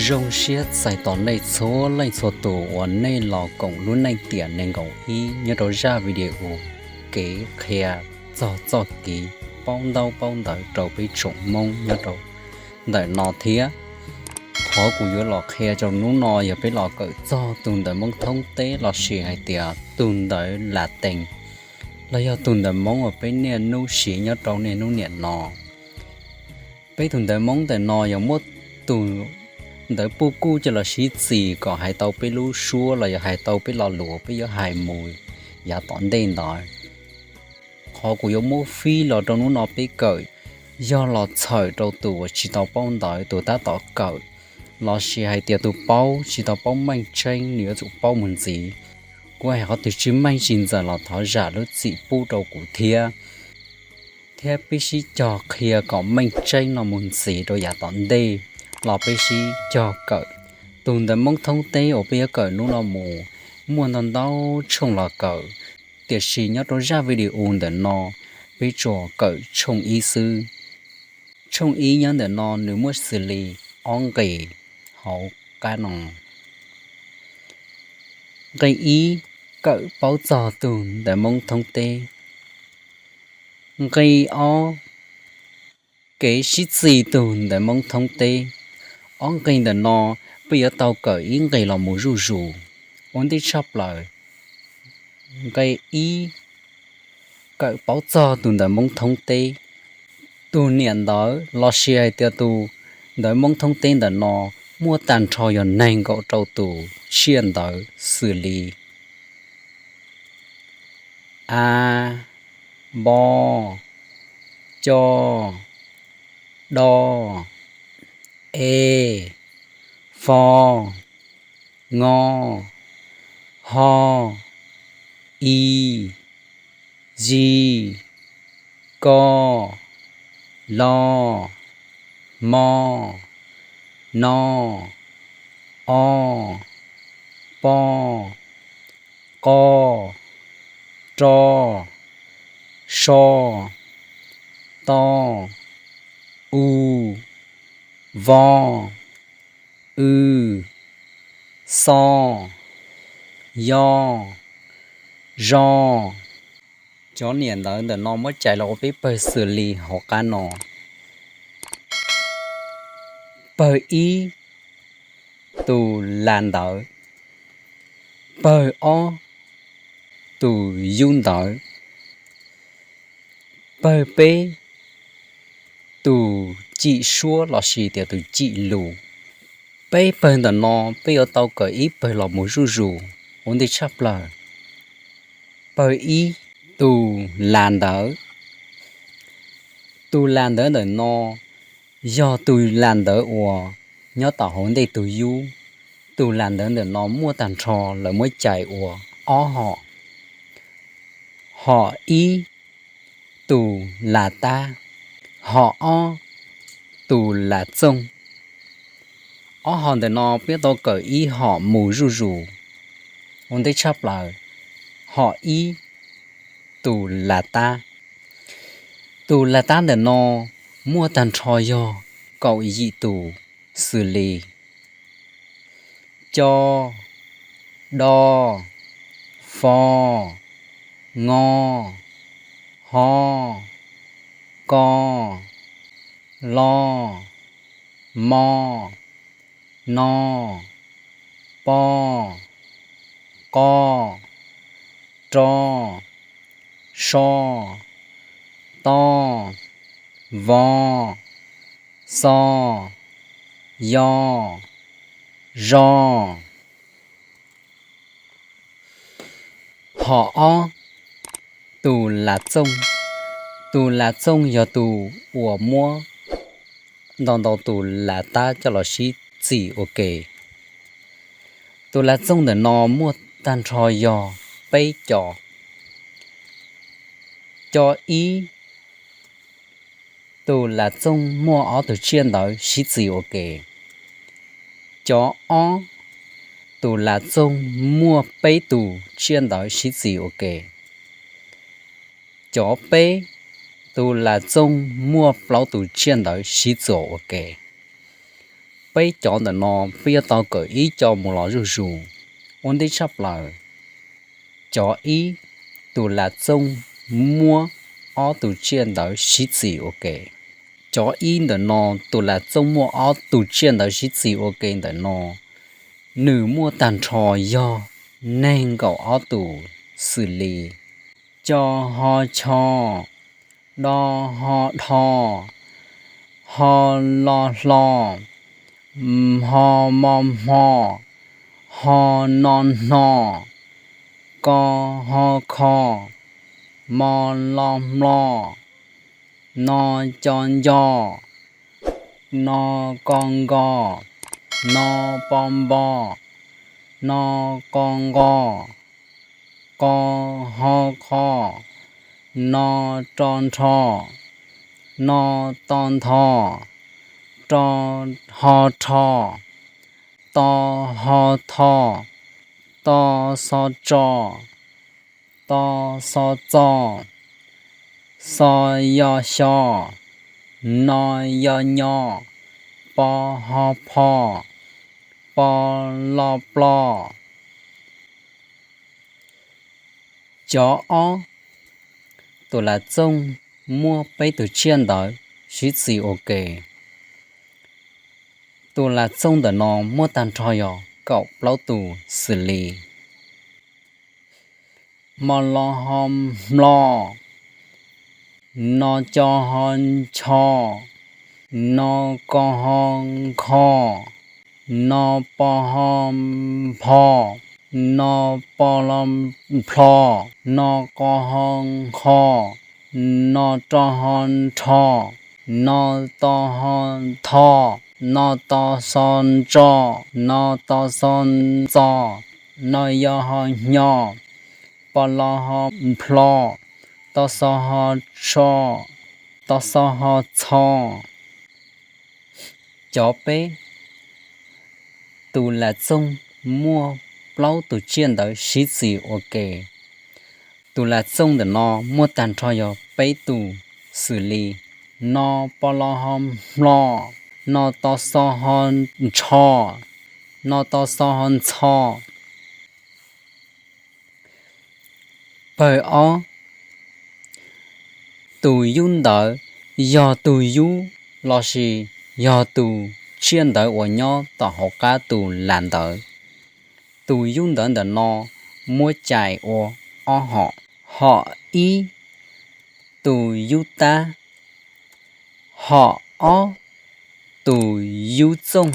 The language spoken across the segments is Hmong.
Zoo siab txais tos nej txhua leej txhua tus uas nej los koom lub neej tiam nees nkaum ib nyob rau zaj video kev qhia txog txoj kev paub ntaub paub ntawv rau peb tsoom Hmoob nyob rau ntawm no thiab. Qhov kuv yuav los qhia rau hnub no yog peb los kawm txog tus ntawv Hmoob thoob teb lossis hais tias tus ntawv Latees los yog tus ntawv Hmoob uas peb niaj hnub siv nyob rau niaj hnub niam no. Peb tus ntawv Hmoob ntawm no yog muab tus ntawv puj kuj coj los sib txis kom hais tau peb lub suab los yog hais tau peb lo lus peb yuav hais mus yav tom ntej ntawd. Qhov kuv yuav muab fij los rau hnub no peb kawm yog los txhawm rau tus uas tsis tau paub ntawv tus tab tom kawm, lossis hais tias tus paub tsis tau paub meej tseeb nws yuav tsum paub mus ntxiv. Kuv hais qhov twg tsis meej tsis ntxaws los thov zam lub txim pub rau kuv thiab. Thiab peb sib cog qhia kom meej tseeb no mus ntxiv rau yav tom ntej los peb sib cog kawm. Tus ntawv Hmoob thoob teb uas peb yuav kawm hnub no mus muaj ntau ntau tshooj los kawm, tiam sis nyob rau zaj video ntawm no peb tsuas kawm tshooj ib xwb. Tshooj ib nyob ntawm no nws muaj xws li ob nqe hauv qab no. Nqe ib, kawm paub txog tus ntawv Hmoob thoob teb. Nqe ob, kev sib txis tus ntawv Hmoob thoob teb. Ob nqe ntawm no peb yuav tau kawm ib nqe los mus zuj zus, ua ntej tshaj plaws. Nqe ib, kawm paub txog tus ntawv Hmoob thoob teb. Tus niam ntawv lossis hais tias tus ntawv Hmoob thoob teb ntawm no muaj tag nrho yog nees nkaum rau tus tsiaj ntawv xws li a, npo, co, do, e, fo, ngo, ho, i, yi, ko, lo, mo, no, o, po, qo, ro, so, to, u, vo, w, xo, yo, zo. Cov niam ntawv ntawm no muab cais los ua peb pawg xws li hauv qab no. Pawg ib, tus las ntawv. Pawg ob, tus yub ntawv. Pawg peb, tus cim suab lossis tias tus cim lus. Peb pawg ntawm no peb yuav tau kawm ib pawg los mus zuj zus, ua ntej tshaj plaws. Pawg ib, tus las ntawv. Tus las ntawv ntawm no yog tus las ntawv uas nyob tom hauv ntej tus yub. Tus las ntawv ntawm no muaj tag nrho lawv muab cais ua ob hom. Hom ib, tus las tab. Hom ob, tus las txooj. Ob hom ntawm no peb tau kawm ib hom mus zuj zus, ua ntej tshaj plaws. Hom ib, tus las tab. Tus las tab ntawm no muaj tag nrho yog kaum yim tus, xws li co, do, fo, ngo, ho, ko, lo, mo, no, po, qo, ro, so, to, vo, xo, yo, zo. Hom ob, tus las txooj. Tus las txooj yog tus uas muab ntau ntau tus las tab coj los sib txis ua ke. Tus las txooj ntawm no muaj tag nrho yog peb co. Co ib, tus las txooj muaj ob tug tsiaj ntawv sib txis ua ke. Co ob, tus las txooj muaj peb tus tsiaj ntawv sib txis ua ke. Co peb, tus las txooj muaj plaub tus tsiaj ntawv sib txuas ua ke. Peb cov ntawm no peb yuav tau kawm ib co mus los zuj zus. Ua ntej tshaj plaws, cov ib, tus lam txooj muab ob tus tsiaj ntawd sib txis ua ke. Cov ib ntawm no, tus lam txooj muaj ob tus tsiaj ntawd sib txis ua ke ntawm no, nws muaj tag nrho yog nees nkaum ob tus xws li: co ho cho, do ho dho, ho lo hlo, mho mo hmo, ho no hno, ko ho kho, mo lo hmlo, no co nco, no ko nko, no po npo, no qo nqo, qo ho qho, no ro nrho, no to nto, ro ho rho, to ho tho, to xo tso, to xo txo, xo yo xyo, no yo nyo, po ho pho, po lo plo. Cov ob, tus lam txooj muab peb tus tsiaj ntawd sib txis ua ke. Tus lam txooj ntawm no muaj tag nrho yog kaum plaub tus xws li: mo lo ho hmlo, no co ho ncho, no ko ho nkho, no po ho npho, no po lo nplho, no qo ho nqho, no ro ho nrho, no to ho ntho, no to xo ntso, no to xo ntxo, no yo ho hnyo, po lo ho nplho, to xo ho tsho, to xo ho txho. Cov peb, tus lam txooj muaj plaub tus tsiaj ntawd sib txis ua ke. Tus lam txooj ntawm no muaj tag nrho yog peb tus xws li: no po lo ho hmlo, no to xo ho ntsho, no to xo ho ntxho. Pawg ob, tus yub ntawd yog tus yub lossis yog tus tsiaj ntawd uas nyob tom hauv qab tus lam ntawd. Tus yub ntawd ntawm no muab cais ua ob hom. Hom ib, tus yub tab. Hom ob, tus yub txooj.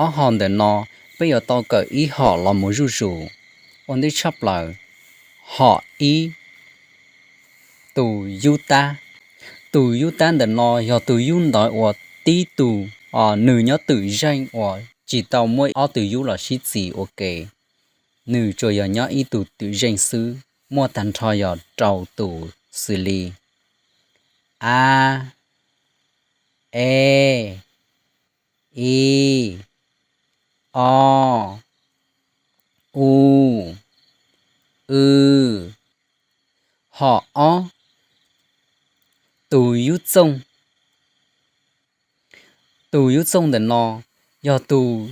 Ob hom ntawm no peb yuav tau kawm ib hom los mus zuj zus. Ua ntej tshaj plaws, hom ib, tus yub tab. Tus yub tab ntawm no yog tus yub ntawd uas tib tug, nws nyob twm zeej uas tsis tau muab ob tug yub los sib txis ua ke. Nws tsuas yog nyob ib tug twm zeej xwb, muaj tag nrho yog rau tus xws li: a, e, i, o, u, w. Hom ob, tus yub txooj. Tus yub txooj ntawm no yog tus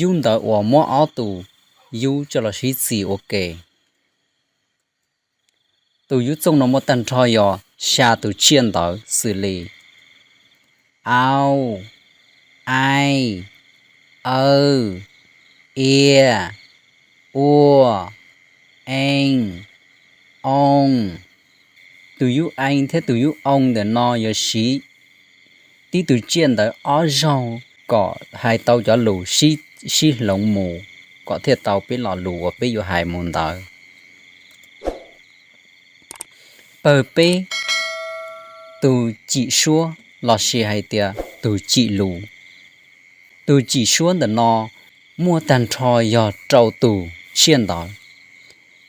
yub ntawd uas muab ob tus yub coj los sib txis ua ke. Tus yub txooj no muaj tag nrho yog xya tus tsiaj ntawd xws li: au, ai, aw, ia, ua, ee, oo. Tus yub ee thiab tus yub oo ntawm no yuav siv tib tus tsiaj ntawd ob zaug kom hais tau cov lus sib hloov mus, kom thiaj tau peb lo lus uas peb yuav hais mus ntawd. Pawg peb, tus cim suab lossis hais tias tus cim lus. Tus cim suab ntawm no muaj tag nrho yog rau tus tsiaj ntawd.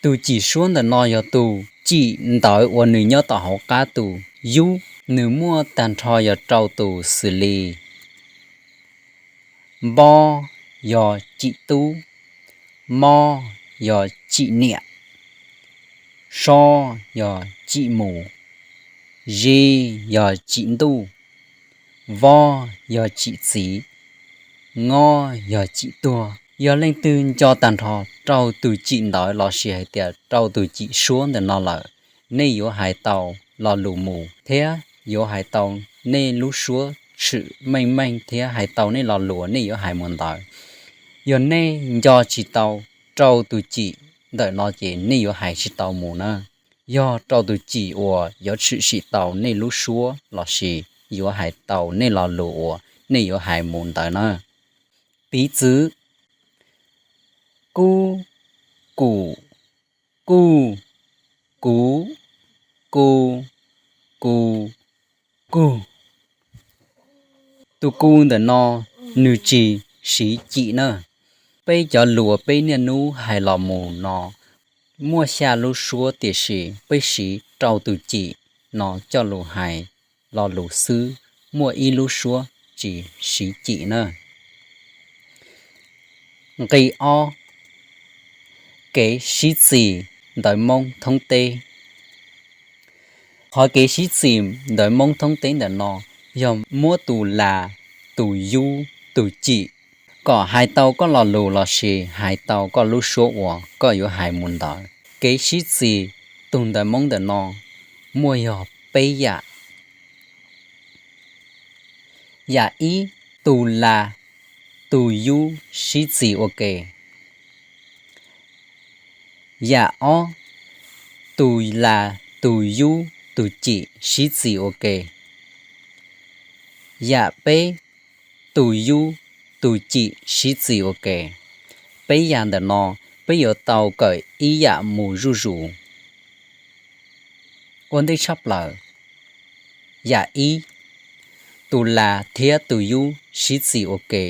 Tus cim suab ntawm no yog tus cim ntawd uas nws nyob tom hauv qab tus yub, nws muaj tag nrho yog rau tus xws li: npo yog cim tub, mo yog cim niam, so yog cim mus, zi yog cim ntuj, vo yog cim txiv. Ngob yog cim tuag. Yog leej twg nco tag nrho rau tus cim ntawd lossis hais tias rau tus cim suab ntawm no lawm, nej yuav hais tau lo lus mus thiab yuav hais tau nej lub suab tshwm meej meej thiab hais tau nej lo lus uas nej yuav hais mus ntawd. Yog nej nco tsis tau rau tus cim ntawm no ces nej yuav hais tsis tau mus na. Yog rau tus cim uas yuav tshwm sim tau nej lub suab lossis yuav hais tau nej lo lus uas nej yuav hais mus ntawd na. Piv txwv: kub, kum, kuj, kuv, ku, ku, kug. Tus ku ntawm no nws tsis siv cim na. Peb cov lus uas peb niaj hnub hais los mus no muaj xya lub suab tiam sis peb siv rau tus cim no coj lus hais lo lus xwb, muaj ib lub suab tsis siv cim na. Nqi ob, kev sib txis ntawv Moob thoob teb. Qhov kev sib txis ntawv Moob thoob teb ntawm no yog muab tus las, tus yub, tus cim, kom hais tau koj lo lus lossis hais tau koj lub suab uas koj yuav hais mus ntawd. Kev sib txis tus ntawv Moob ntawm no muaj yog peb yam. Yam ib, tus las, tus yub sib txis ua ke. Yam ob, tus las, tus yub, tus cim sib txis ua ke. Yam peb, tus yub, tus cim sib txis ua ke. Peb yam ntawm no peb yuav tau kawm ib yam mus zuj zus. Ua ntej tshaj plaws, yam ib, tus las thiab tus yub sib txis ua ke.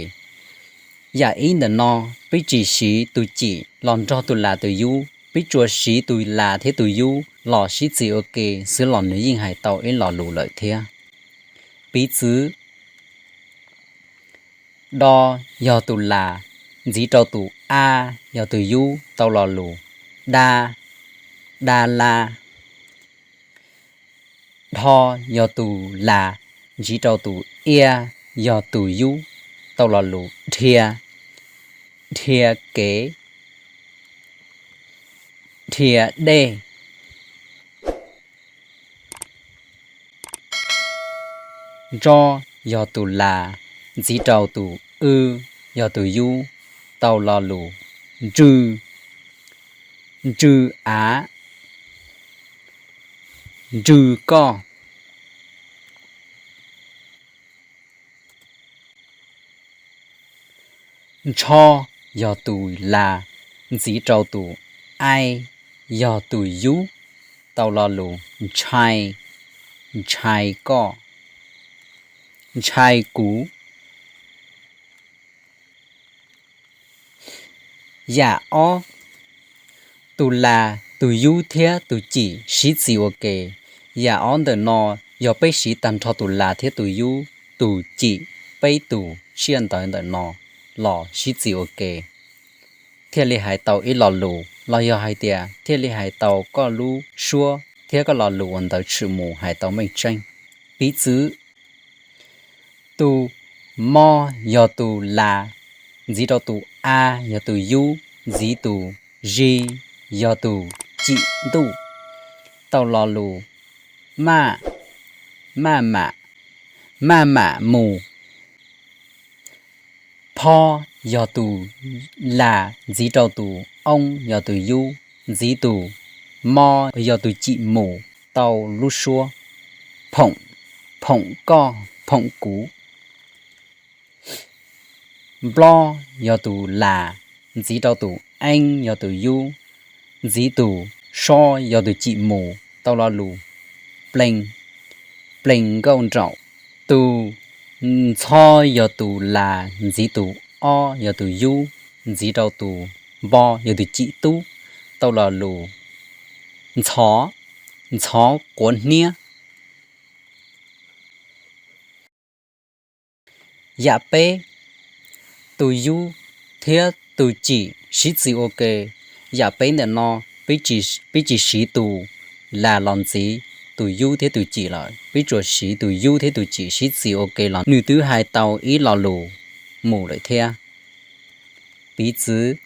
Yam ib ntawm no peb tsis siv tus cim los nrog tus las tus yub, peb tsuas siv tus las thiab tus yub los sib txis ua ke xwb los nws yeej hais tau ib lo lus lawm thiab. Piv txwv: do yog tus las ntxiv rau tus a yog tus yub tau lo lus da, da la. Dho yog tus las ntxiv rau tus ia yog tus yub tau lo lus dhia, dhia kev, dhia dej. Ntso yog tus las ntxiv rau tus w yog tus yub tau lo lus ntsw, ntsw av, ntsw koj. Ntsho yog tus las ntxiv rau tus ai yog tus yub tau lo lus ntshai, ntshai koj, ntshai kuv. Yam ob, tus las, tus yub thiab tus cim sib txis ua ke. Yam ob ntawm no yog peb siv tag nrho tus las thiab tus yub, tus cim, peb tus tsiaj ntawv ntawm no los sib txis ua ke thiaj li hais tau ib lo lus los yog hais tias thiaj li hais tau koj lub suab thiab koj lo lus uas ntawd tshwm mus hais tau meej tseeb. Piv txwv, tus mo yog tus las ntxiv rau tus a yog tus yub ntxiv tus zi yog tus cim ntuj tau lo lus maj, maj mam, maj mam mus. Pho yog tus las ntxiv rau tus oob yog tus yub ntxiv tus mo yog tus cim mus tau lub suab phoom, phoom koj, phoom kuv. Nplob yog tus las ntxiv rau tus eeb yog tus yub ntxiv tus so yog tus cim mus tau lo lus plees, plees nkauj nraum. Tus ntxho yog tus las ntxiv tus ob yog tus yub ntxiv rau tus npo yog tus cim tub tau lo lus ntxhov, ntxhov quav hniab. Yam peb, tus yub thiab tus cim sib txis ua ke. Yam peb ntawm no peb tsis siv tus las los ntxiv tus yub thiab tus cim lawm, peb tsuas siv tus yub thiab tus cim sib txis ua ke los nws twb hais tau ib lo lus. mus lawm thiab. Piv txwv,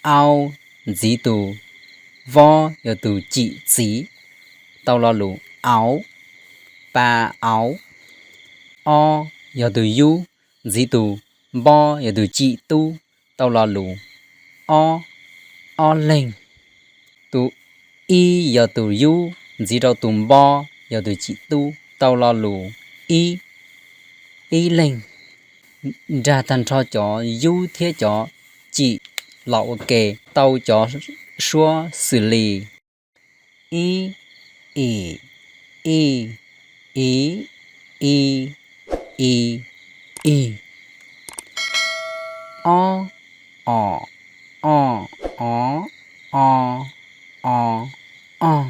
au ntxiv tus, vob yog tus cim txiv, tau lo lus auv, pa auv. Ob yog tus yub ntxiv tus, npob yog tus cim tub, tau lo lus ob, ob leeg. Tus ib yog tus yub ntxiv rau tus npob yog tus cim tub, tau lo lus ib, ib leeg. Nrag tag nrho cov yub thiab cov cim los ua ke tau cov suab xws li ib, im, ij, iv, i, i, ij. Ob, om, oj, ov, o, o, oj.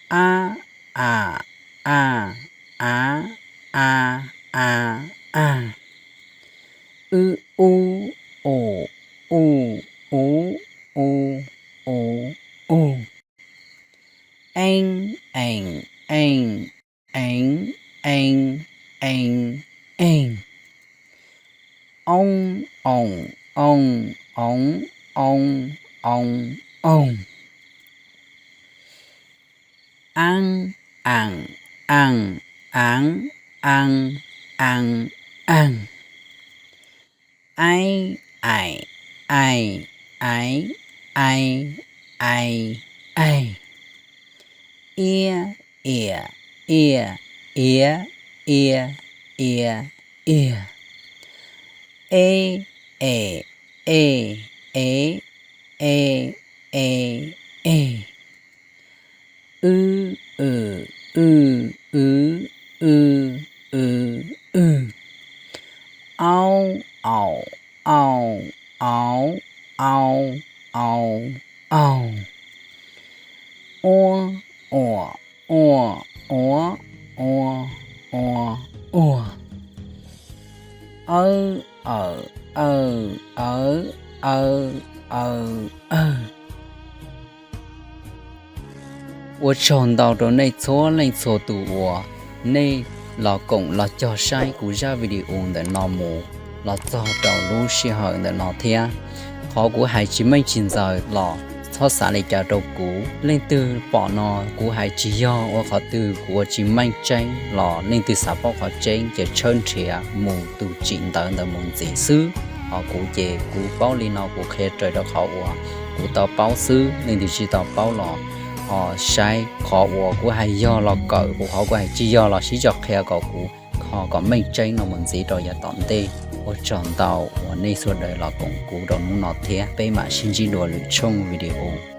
Ab, am, aj, av, a, a, aj. Wb, ub, um, uj, uv, u, u, uj. Eeb, eem, eej, eev, ee, eej. Oob, oom, ooj, oov, oo, oo, oog. Aab, aam, aaj, aav, aa, aa, aaj. Aib, aim, aij, aiv, ai, ai, aij. Iab, iam, iaj, iav, ia, ia, iag. Eb, em, ej, ev, e, e, ej. Wb, wm, wj, wv, w, w, wg. Aub, aum, auj, auv, au, aug. Uab, uam, uaj, uav, ua, ua, uag. Awb, awm, awj, awv, aw, aw, awg. Ua tsaug ntau rau nej txhua leej txhua tus uas nej los koom los cog saib kuv zaj video ntawm no mus los txog rau lub sij hawm ntawm no thiab. Qhov kuv hais tsis meej tsis ntxaws los txhob xav li cas rau kuv. Leej twg pom no kuv hais tsis yog ua qhov twg, kuv ua tsis meej tseeb los leej twg xav paub qhov tseeb ces tshawb nrhiav mus tus tsim ntawv ntawd mus ntxiv xwb. Ho kuv ces kuv paub li no kuv qhia raws rau qhov uas kuv tau paub xwb. Leej twg tsis tau paub los ho saib, qhov uas kuv hais yog los kawm, qhov kuv hais tsis yog los sib tso qhia kom kuv kho kom meej tseeb no mus ntxiv rau yav tom ntej. Ua tsaug ntau uas nej sawv daws los koom kuv rau hnub no thiab, peb mam sib ntsib dua lwm tshooj video.